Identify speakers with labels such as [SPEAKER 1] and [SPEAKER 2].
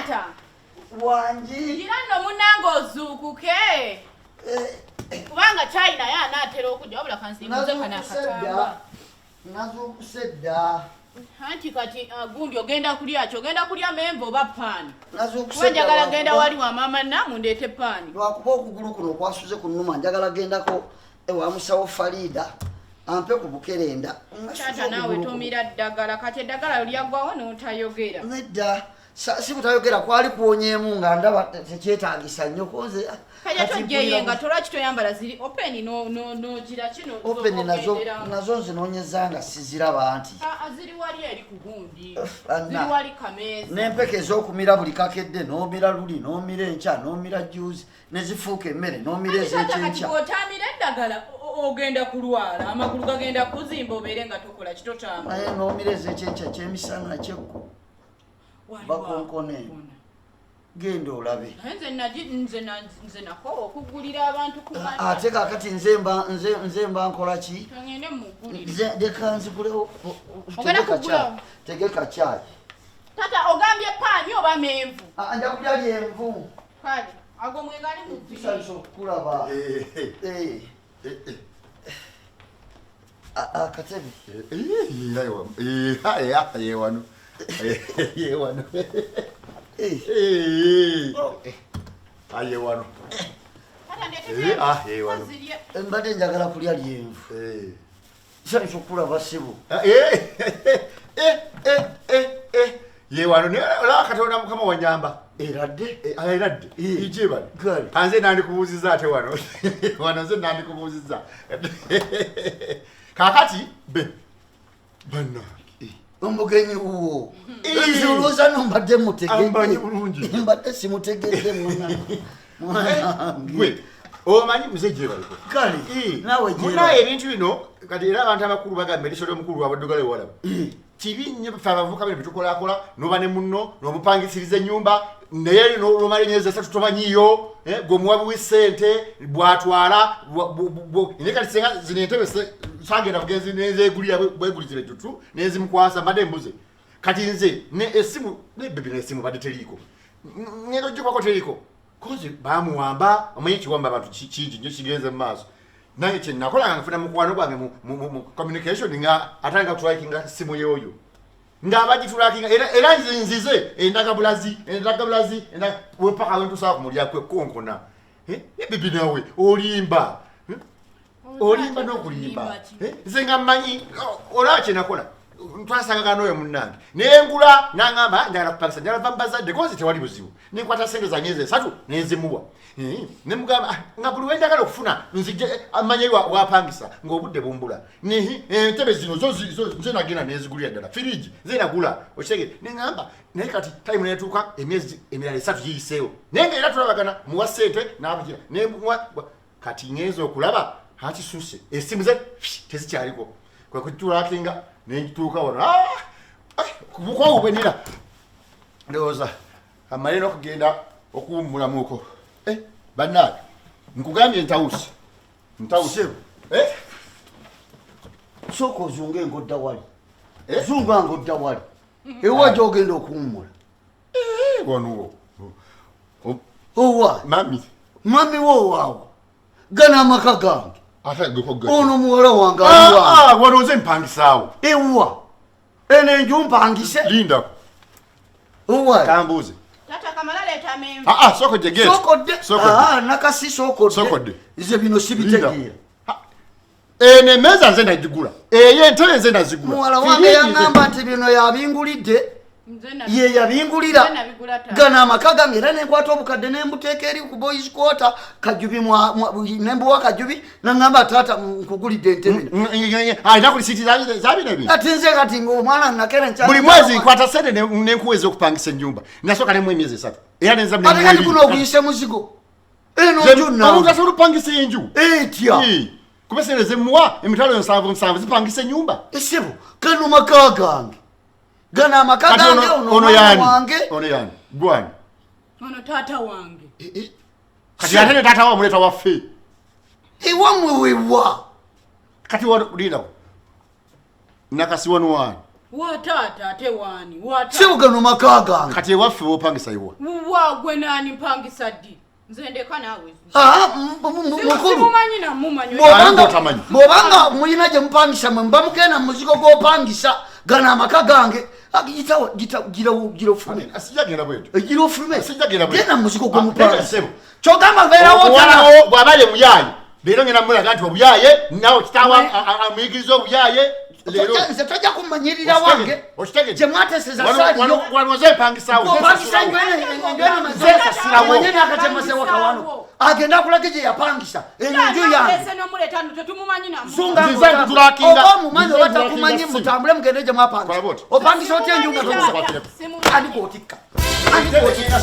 [SPEAKER 1] Taata.
[SPEAKER 2] Wangi.
[SPEAKER 1] Gira nno munnange ozuukuke.
[SPEAKER 2] Eh.
[SPEAKER 1] Kubanga kyayi naye anaatera okujja wabula kansimbuze kano akatamba.
[SPEAKER 2] Nazuukuse dda.
[SPEAKER 1] Anti kati gundi ogenda kulya ki? Ogenda kulya menvu oba paani?
[SPEAKER 2] Nazuukuse
[SPEAKER 1] Kuba njagala
[SPEAKER 2] dda
[SPEAKER 1] genda
[SPEAKER 2] lwakuba-
[SPEAKER 1] wali wa maama Namu ndeete paani.
[SPEAKER 2] Lwakuba okugulu kuno kwasuze ku nnuma, njagala gendako ewa musawo Farida ampe ku bukerenda. Nasuze
[SPEAKER 1] Taata naawe
[SPEAKER 2] okugulu kuno.
[SPEAKER 1] tomira ddagala, kati eddagala lyaggwawo n'otayogera.
[SPEAKER 2] Nedda, si butayogera, kwali kuwonyeemu nga ndaba tekyetaagisa nnyo konze.
[SPEAKER 1] Kati ate ojjeyo engatto, lwaki toyambala ziri open n'ogira kino?
[SPEAKER 2] Open
[SPEAKER 1] ogenderamu?
[SPEAKER 2] nazo nzinoonyeza nga siziraba nti.
[SPEAKER 1] Ah, ah, ziri wali eri ku gundi.
[SPEAKER 2] Uff, Anna.
[SPEAKER 1] Ziri wali kameeza.
[SPEAKER 2] N'empeke ez'okumira buli kakedde, n'omira luli, n'omira enkya, n'omira juzi, ne zifuuka emmere, n'omira
[SPEAKER 1] Kati taata, kati
[SPEAKER 2] ez'ekyenkya.
[SPEAKER 1] bw'otamira eddagala, ogenda kulwala, amagulu gagenda kuzimba obeere nga tokola kitotambula.
[SPEAKER 2] Naye n'omira ez'ekyenkya, ekyemisana, ekyeggo.
[SPEAKER 1] Waliwo
[SPEAKER 2] Bakonkone.
[SPEAKER 1] akona.
[SPEAKER 2] Genda olabe.
[SPEAKER 1] Naye nze nakoowa okugulira abantu ku mata.
[SPEAKER 2] Ate kaakati nze mba nkola ki?
[SPEAKER 1] Tongende mugulire.
[SPEAKER 2] Nze leka nzigulewo.
[SPEAKER 1] Ogenda kugulawo?
[SPEAKER 2] Tegeka kyayi.
[SPEAKER 1] Tata, ogambye paani oba menvu?
[SPEAKER 2] Ah, nja kulya lyenvu.
[SPEAKER 1] Kale, ago mwegali mu vviiri.
[SPEAKER 2] Tusanyusa okukulaba.
[SPEAKER 3] Eh,
[SPEAKER 2] Eh. Akatebe.
[SPEAKER 3] Ye wano. Ye wano.
[SPEAKER 2] Eh.
[SPEAKER 3] Aye wano.
[SPEAKER 1] Tata, ndeete
[SPEAKER 3] Eh,
[SPEAKER 1] menvu.
[SPEAKER 3] ah, eh, wano.
[SPEAKER 1] Ozirye.
[SPEAKER 2] Mbadde njagala kulya lyenvu. Tusanyusa okukulaba ssebo.
[SPEAKER 3] Ye wano, naye olaba Katonda Mukama wanyamba.
[SPEAKER 2] Eradde?
[SPEAKER 3] Eradde. Ijebale.
[SPEAKER 2] Kale.
[SPEAKER 3] Nze nandikubuuzizza ate wano. Wano nze nandikubuuzizza. Kaakati be bannange.
[SPEAKER 2] Omugenyi wuwo. Nze olowooza no mbadde mutegedde.
[SPEAKER 3] Ambanyi bulungi.
[SPEAKER 2] Mbadde simutegedde mwanange.
[SPEAKER 3] Gwe omanyi muze gyebaliko.
[SPEAKER 2] Kale, naawe gyebale.
[SPEAKER 3] Munaye ebintu bino kati era abantu abakulu bagamba eriiso ly'omukulu abaddugala ewalaba. Kibi nnyo ffe abavubuka bino byetukolakola, n'oba ne munno n'omupangisiriza ennyumba, naye n'olumala emyezi 3 tomanyiyo, gwe omuwa buwi ssente bw'atwala, naye kati singa zino entebe saagenda bugenzi nenzeegulira bwegulizira ettutu nenzimukwasa, mbadde mbuze. Kati nze ne essimu, ne bebi n'essimu badde teriiko. Ngenda oggikwako teriiko. Kozi baamuwamba, omanyi ekiwamba abantu kingi nnyo kigenze mu maaso. Naye kye nakola nga nfuna mukwano gwange mu communication nga atandika kutulakinga simu y'oyo. Nga bagitulakinga, era nze nzize endagabulazi, endagabulazi, wepaka we ntuusa ku mulyango kwe konkona. Bibi naawe olimba. Olimba n'okulimba. Nze nga mmanyi, olaba kye nakola. Twasangagana n'oyo munnange. Ne ngula, n'angamba, njagala kupangisa, njagala va mu bazadde, kozi tewali buzibu. Ne nkwata ssente za myezi 3, ne nzimuwa. Ne mugamba, nga buli we njagala okufuna, nzije, amanye wapangisa, ng'obudde bumbula. Entebe zino, zo nze nagenda nenzigulira ddala. Firiji, nze nagula. Okitegeera? Ne ŋŋamba, naye kati time n'etuuka, emyezi emirala 3 giyiseewo. Naye nga era tulabagana, muwa ssente, n'abugira. Ne muwa, kati ŋŋenze okulaba, akisusse. Essimu ze, tezikyaliko. Kwe kutulakinga, ne ntuuka wano. Bukoowu bwe nnina. Ndowooza, amale n'okugenda okuwummulamuko. Bannange, nkugambye ntawusi. Ntawusi.
[SPEAKER 2] Ssebo. Sooka ozunge ng'odda wali. Zunga ng'odda wali. Ewa gy'ogenda okuwummula?
[SPEAKER 3] Wano.
[SPEAKER 2] Owa?
[SPEAKER 3] Mami.
[SPEAKER 2] Mami wo waawo. Gano amaka gange.
[SPEAKER 3] Ate gwe ko gwe.
[SPEAKER 2] Ono muwala wange ali wange.
[SPEAKER 3] Wano nze mpangisaawo.
[SPEAKER 2] Ewa. Eno enju mpangise.
[SPEAKER 3] Linda.
[SPEAKER 2] Owa.
[SPEAKER 3] Kambuuze.
[SPEAKER 1] Tata kamala leeta amenvu.
[SPEAKER 3] Sooka ojje gate.
[SPEAKER 2] Sooka odde.
[SPEAKER 3] Sooka odde.
[SPEAKER 2] Nakasi sooka odde.
[SPEAKER 3] Sooka odde.
[SPEAKER 2] Nze bino sibitegeera.
[SPEAKER 3] Linda. Eno emmeeza nze nagigula. Eyo entebe nze nazigula.
[SPEAKER 2] Muwala wange
[SPEAKER 3] Firiji nze-
[SPEAKER 2] yaŋŋamba nti bino yabingulidde.
[SPEAKER 1] Nze na-
[SPEAKER 2] Ye yabingulira.
[SPEAKER 1] Nze nabigula taata.
[SPEAKER 2] Gano amaka gange era ne nkwata obukadde ne mbuteeka eri ku boys quarter, Kajubi ne mbuwa Kajubi, n'aŋŋamba taata nkugulidde entebe.
[SPEAKER 3] Alina ku lisiiti za bino ebintu.
[SPEAKER 2] Ate nze kati ng'omwana nakera nkyali-
[SPEAKER 3] Buli mwezi nkwata ssente ne nkuweza okupangisa ennyumba. Nasooka ne muwa emyezi 3. Era ne nza
[SPEAKER 2] Ate kati
[SPEAKER 3] nemweri.
[SPEAKER 2] guno oguyise muzigo. Eno
[SPEAKER 3] Nze
[SPEAKER 2] nju
[SPEAKER 3] omuntu
[SPEAKER 2] nange.
[SPEAKER 3] asobola okupangisa enju.
[SPEAKER 2] Etya?
[SPEAKER 3] Kuba ssente ze mmuwa emitwalo nsanvu nsanvu zipangisa ennyumba.
[SPEAKER 2] Ssebo, gano maka gange. Gano amaka
[SPEAKER 3] Kati
[SPEAKER 2] gange, ono
[SPEAKER 3] ono
[SPEAKER 2] omwana
[SPEAKER 3] yaani?
[SPEAKER 2] wange.
[SPEAKER 3] Ono yaani? Gwani?
[SPEAKER 1] Ono taata wange.
[SPEAKER 3] Kati ate ne taata wa muleeta waffe.
[SPEAKER 2] Ewammwe wewa.
[SPEAKER 3] Kati wano, lindako. Nakasi wano wani?
[SPEAKER 1] Wa taata ate waani? Wa
[SPEAKER 2] Si
[SPEAKER 1] taata.
[SPEAKER 2] bugano maka gange.
[SPEAKER 3] Kati ewaffe wopangisa iwa.
[SPEAKER 1] Wa gwe nani mpangisa ddi? Nze ndeka naawe.
[SPEAKER 2] Ah, mukulu.
[SPEAKER 1] Simumanyi namumanyi.
[SPEAKER 3] Ani gw'otamanyi?
[SPEAKER 2] Bw'obanga mulina gye mupangisa mwe muba mugenda mu muzigo gw'opangisa gano amaka gange. Ah, gitawo gira ofulume.
[SPEAKER 3] Sijja genda bwetyo.
[SPEAKER 2] Gira ofulume.
[SPEAKER 3] Sijja genda bwetyo.
[SPEAKER 2] Genda mu muzigo
[SPEAKER 3] Ah,
[SPEAKER 2] gw'omupangisa.
[SPEAKER 3] genda ssebo.
[SPEAKER 2] Kyogamba mbeerawo otala.
[SPEAKER 3] Omuwalawo bw'aba ye muyaaye leero ngenda mulaga nti obuyaye nawe kitaawe amuyigiriza obuyaye leero.
[SPEAKER 2] Nze tojja kumanyirira wange.
[SPEAKER 3] Okitegedde?
[SPEAKER 2] Gye mwateseza saaliyo.
[SPEAKER 3] Wano oze mpangisaawo.
[SPEAKER 2] Opangisa
[SPEAKER 3] Nze
[SPEAKER 2] enju akatemaze wakawano. Agenda akulage gye yapangisa. Eyo enju yange.
[SPEAKER 1] Ese n'omuleeta nno tetumumanyi namumanyi.
[SPEAKER 2] Zunga
[SPEAKER 3] Nzize nkutulakinga.
[SPEAKER 2] oba omumanyi oba
[SPEAKER 3] Nzize nkutulakinga
[SPEAKER 2] takumanyi
[SPEAKER 3] simu.
[SPEAKER 2] mutambule mugende gye mwapangisa.
[SPEAKER 3] Kola bw'oti.
[SPEAKER 2] Opangisa otya enju nga
[SPEAKER 1] Simumanyi
[SPEAKER 2] tomusa?
[SPEAKER 1] taata. Simumanyi.
[SPEAKER 2] Ani gwotikka? Ani gwotikka?